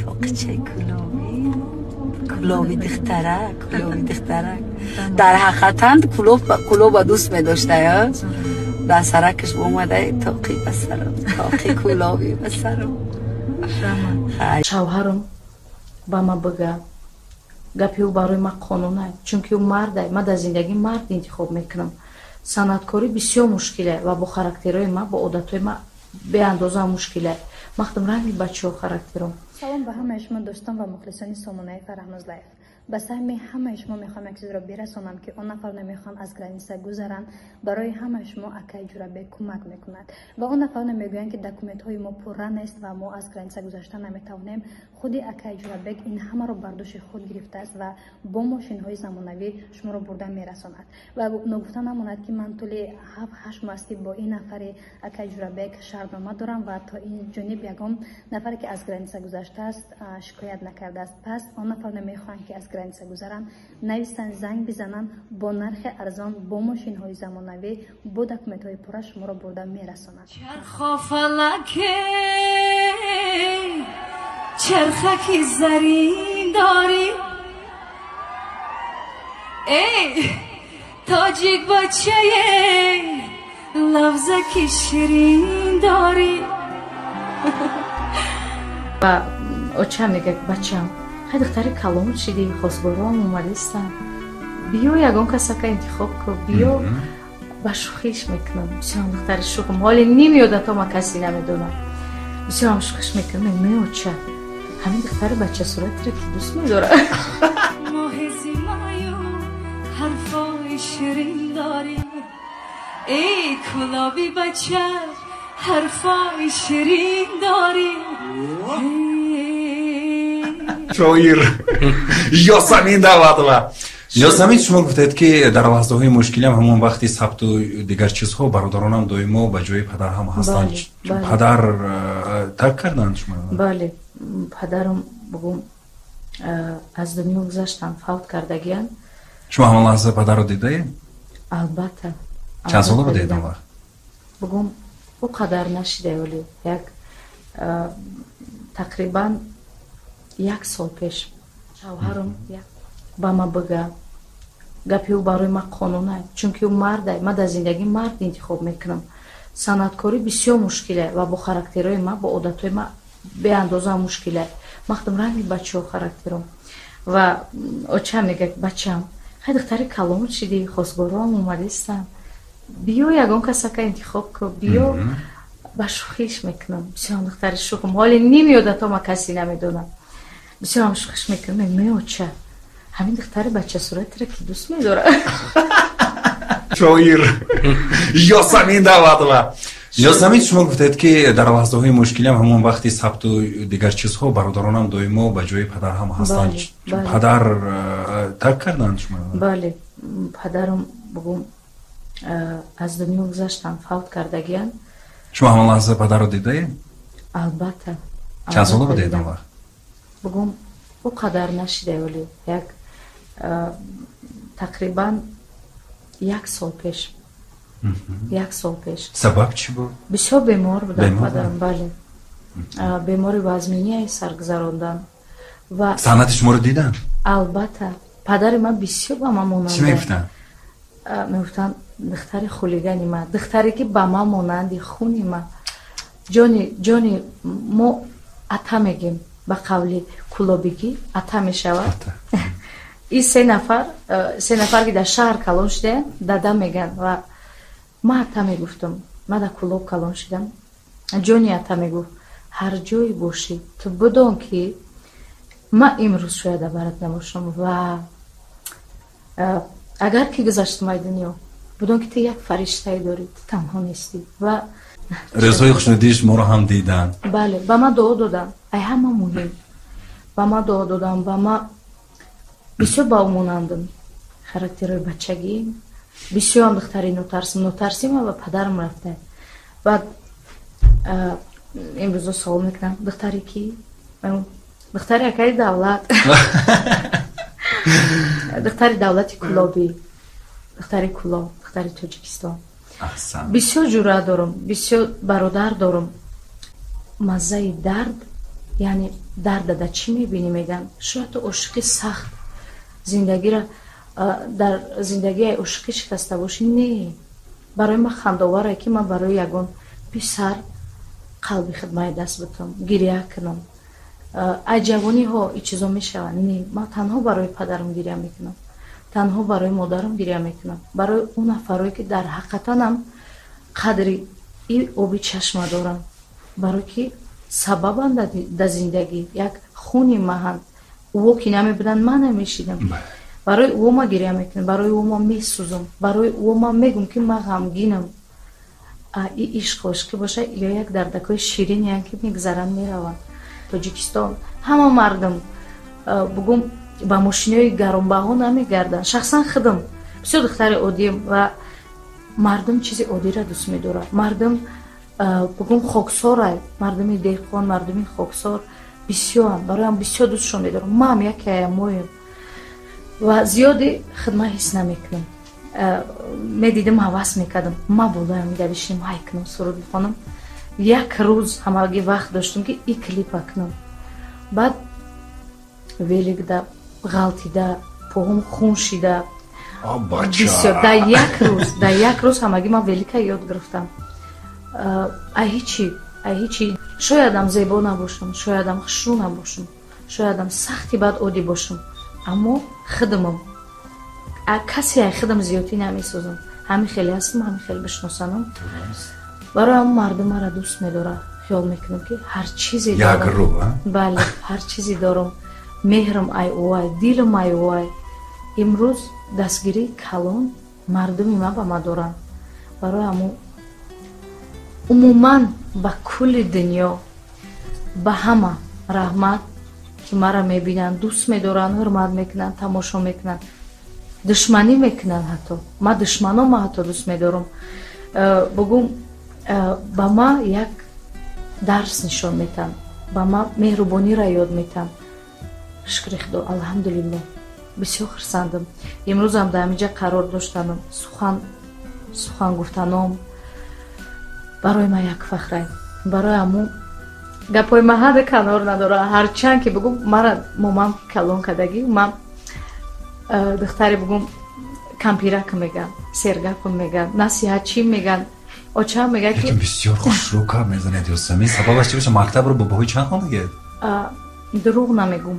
Тоқчаи кулобӣ, кулоби духтарак, кулоби духтарак. Дар ҳақиқатан кулоба дӯст медоштая. Дар саракаш омадай тоқи ба сарам, тоқи кулобӣ ба сарам. Шавҳарам ба ман бига, гапи ӯ барои ман қонунай, чунки ӯ мардай. Ман дар зиндагӣ мард интихоб мекунам. Санъаткорӣ бисёр мушкиле ва бо характерҳои ман, бо одатҳои ман беандоза мушкиле. Ман худам ранги бачаҳо характерам. Салом ба ҳамаи шумо дӯстон ва мухлисони сомонаи Фарҳноз Лайф. Ба саҳми ҳамаи шумо мехоҳам як чизро бирасонам, ки он нафароне мехоҳанд аз граница гузаранд, барои ҳамаи шумо акаи Ҷурабек кӯмак мекунад. Ва он нафароне мегӯянд, ки документҳои мо пурра нест ва мо аз граница гузашта наметавонем. Худи акаи Ҷурабек ин ҳамаро бар дӯши худ гирифтааст ва бо мошинҳои замонавӣ шуморо бурда мерасонад. Ва ногуфта намонад, ки ман тӯли 7-8 моҳ аст, ки бо ин нафари акаи Ҷурабек шартнома дорам ва то ин ҷониб ягон нафаре, ки аз граница гузаштааст, шикоят накардааст. Пас он нафароне мехоҳанд, ки аз граница гузаранд, нависанд, занг бизананд, бо нархи арзон, бо мошинҳои замонавӣ, бо документҳои пурра шуморо бурда мерасонад. Чархофалаке, чархаки зарин дорӣ, эй тоҷик бачае, лавзаки ширин дорӣ. Ва очам мегӯяд: «Бачам, хай, духтари калон шидӣ, хосгорон омадистанд, биё, ягон касака интихоб кун, биё». Ба шӯхиш мекунам, бисёрам духтари шӯхам, ҳоли ними одатома касе намедонам, бисёрам шӯхиш мекунам. Не, оча, ҳамин духтари бачасуратро ки дӯст медорад. Моҳи зимаю ҳарфои ширин дорӣ, эй кулоби бача, ҳарфои ширин дорӣ. Шоир Ёсамин Давлатова. Ёсамин, шумо гуфтед, ки дар лаҳзаҳои мушкилиам, ҳамон вақти сабту дигар чизҳо, бародаронам доимо ба ҷои падар ҳам ҳастанд. Падар тарк карданд шумо? Бале, падарам, бугум, аз дунё гузаштанд, фавт кардагиянд. Шумо ҳамон лаҳза падарро дидаед? Албатта. Чанд сола будед он вақт? Бугум, ӯ қадар нашида, вале як тақрибан як сол пеш. Шавҳарам ба ман бига, гапи ӯ барои ман қонунай, чунки ӯ мардай. Ман дар зиндагӣ мард интихоб мекунам. Санъаткорӣ бисёр мушкиле ва бо характерҳои ман, бо одатҳои ман беандоза мушкиле. Ман худам ранги бачаҳо характерам. Ва очам мегӯяд: «Бачам, хай, духтари калон шидӣ, хосгорон омадистанд, биё, ягон касака интихоб кун, биё». Ба шӯхиш мекунам, бисёрам духтари шӯхам, ҳоли ними одатома касе намедонам, бисёрам шӯхиш мекунам. Не, оча, ҳамин духтари бачасуратро ки дӯст медорад. Шоир Ёсамин Давлатова. Ёсамин, шумо гуфтед, ки дар лаҳзаҳои мушкилиам, ҳамон вақти сабту дигар чизҳо, бародаронам доимо ба ҷои падар ҳам ҳастанд. Падар тарк карданд шумо? Бале, падарам, бугум, аз дунё гузаштанд, фавт кардагиянд. Шумо ҳамон лаҳза падарро дидаед? Албатта. Чанд сола будед он вақт? Бугум, ӯ қадар нашида, вале як тақрибан як сол пеш, як сол пеш. Сабаб чӣ буд? Бисёр бемор будам падарам, бале, бемори вазминияи саргузарондан. Ва санъати шуморо диданд? Албатта, падари ман бисёр ба ман монанд. Чӣ мегуфтанд? Мегуфтанд: «Духтари хулигани ман, духтаре ки ба ман монанди, хуни ман, ҷони ҷони мо». Ата мегем, ба қавли кулобигӣ ата мешавад. И се нафар, се нафар, ки дар шаҳр калон шудаям, дада меган ва ман ата мегуфтам. Ман дар Кулоб калон шудам. Ҷони ата мегуфт: «Ҳар ҷое бошӣ, ту бидон, ки ман имрӯз шояд барат набошам ва агар ки гузаштам ай дунё, бидон, ки ту як фариштае дорӣ, ту танҳо нестӣ». Ва Рӯзҳои хушнудии шуморо ҳам диданд. Бале, ба ман дуо доданд. Ай ҳама муҳим, ба ман дуо доданд. Ба ман бисёр ба ӯ монандам, характерҳои бачагӣ, бисёрам духтари нотарсим, нотарсима ва падарам рафта. Баъд имрӯзо савол мекунам: «Духтари кӣ?» «Духтари акаи Давлат, духтари Давлати Кулобӣ, духтари Кулоб, духтари Тоҷикистон». Бисёр ҷуръат дорам, бисёр бародар дорам. Маззаи дард Яъне дарда да чӣ мебинӣ меган? Шояд ту ошиқи сахт зиндагиро дар зиндагии ошиқӣ шикаста бошӣ. Не, барои ман хандоваре ки ман барои ягон писар қалби хидмаи даст бутам, гиря кунам. Ай ҷавониҳо и чизо мешаванд. Не, ман танҳо барои падарам гиря мекунам, танҳо барои модарам гиря мекунам, барои он нафарое ки дар ҳақиқатанам қадри и оби чашма доранд, барое ки сабабанд дар зиндагӣ, як хуни маҳанд. Ӯо ки намебуданд, ман намешидам. Барои ӯо ман гиря мекунам, барои ӯо ман месӯзам, барои ӯо ман мегӯм ки ман ғамгинам. И ишқ ошиқӣ боша ё як дардакҳои ширинеянд ки мегзаранд, мераванд. Тоҷикистон ҳама мардум бугум ба мошинои гаронбаҳо намегарданд. Шахсан худам бисёр духтари оддием ва мардум чизи оддиро дӯст медорад. Мардум бугум хоксорай, мардуми деҳқон, мардуми хоксор бисёранд, бароям бисёр дӯстшон медорам. Ман яке аямоем ва зиёди хидмат ҳис намекунам. Медидам, ҳавас мекардам, ма болоям давишинам, ҳай кунам, суруд бихонам. Як рӯз ҳамагӣ вақт доштам ки и клипа кунам. Баъд великда ғалтида, поҳом хун шида. Бисёр дар як рӯз ҳамагӣ ман велика ёд гирифтам. Ай ҳичи шоядам зебо набошам, шоядам хушрӯ набошам, шоядам сахти бад оддӣ бошам, аммо хидмам касе ай хидм зиёдтӣ намесозам. Ҳамин хеле ҳастам, ҳамин хеле бишносанам. Барои ҳам мардум маро дӯст медорад. Хиёл мекунам ки ҳар чизе дорам, бале, ҳар чизе дорам, меҳрам ай ӯай, дилам ай ӯай. Имрӯз дастгирии калон мардуми ман ба ман доранд. Барои ҳамун умуман ба кулли дунё, ба ҳама раҳмат ки маро мебинанд, дӯст медоранд, ҳурмат мекунанд, тамошо мекунанд, душманӣ мекунанд. Ҳатто ман душманома ҳатто дӯст медорам. Бугум ба ман як дарс нишон метаҳанд, ба ман меҳрубониро ёд метаҳанд. Шукри Худо, алҳамдулиллоҳ, бисёр хурсандам. Имрӯзам дар ҳаминҷа қарор доштанам, сухан гуфтаном барои ман як фахрай. Барои ҳамун гапҳои ман ҳада канор надорад. Ҳарчанд ки бугум мара момам калон кардагӣ, ман духтаре бугум кампирак меган, сергапм меган, насиҳатчӣ меган. Очам мегӯяд ки бисёр хушрӯ кап мезанед Ёсамин. Сабабаш чӣ боша? Мактабро бо баҳои чанд хондагед? Дурӯғ намегӯм,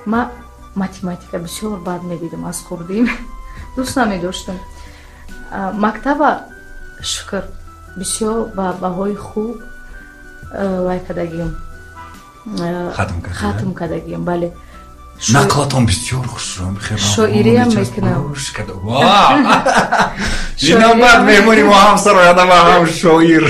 ман математика бисёр бад медидам аз хурдӣ, дӯст намедоштам. Мактаба шукр бисёр ба баҳои хуб вай кардагием, хатм кардагием, бале. Нақлатон бисёр хушрӯ, шоириам мекунам. Инам баъд меҳмони мо ҳам сароянда ва ҳам шоир.